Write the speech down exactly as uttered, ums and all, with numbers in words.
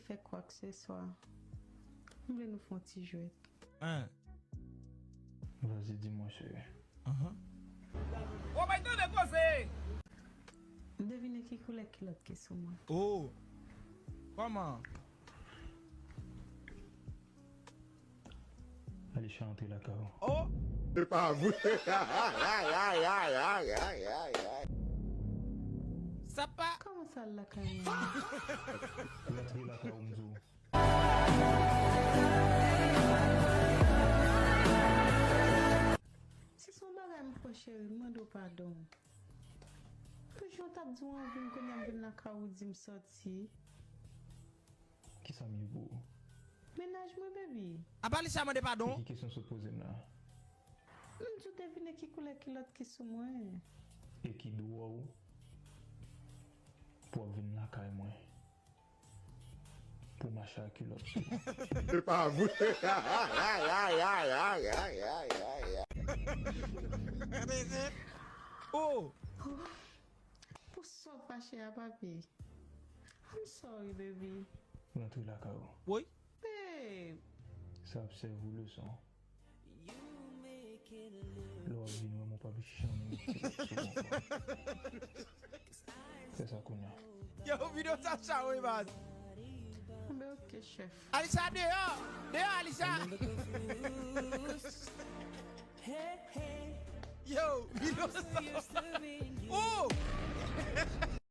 fè kwakeseswa. M vle nou fè yon ti jwèt. Hein? Vas-y, dis-moi, chérie. Ou bay tande koze! Devine ki koulè kilòt ki sou mwen. Oh! Kòman? Alisha antre lakay ou. Oh! Se pa vre. Sa pa. Kòman sa lakay mwen? Ou antre lakay ou, m di w. Si se yon bagay m fè w cheri, m mande w padon. Pou jan w t ap di w anvi m, kounye a m vin lakay ou di m sòti. Kisa m ye pou ou? Mennaj mwen, baby. Apa Alisha mande E padon? ki kesyon sot poze m la? M di w devine ki koulè kilòt ki sou mwen. E ki dwa w pou w ap vin lakay mwen pou mache ak kilòt? Se pa vre. Oh! Pou sa w fache a, papi. I'm sorry, baby. Rantre lakay ou. Woy! Babe. Sa ap sèvi w leson. Lè w ap vin wè m, ou p ap janm met kilòt sou m ankò. Fè sa kounye a. Yo, videyo sa chawe, baz. Anben, ok, chèf. Alisha, deyò! Deyò, Alisha! Yo, videyo sa. Oh!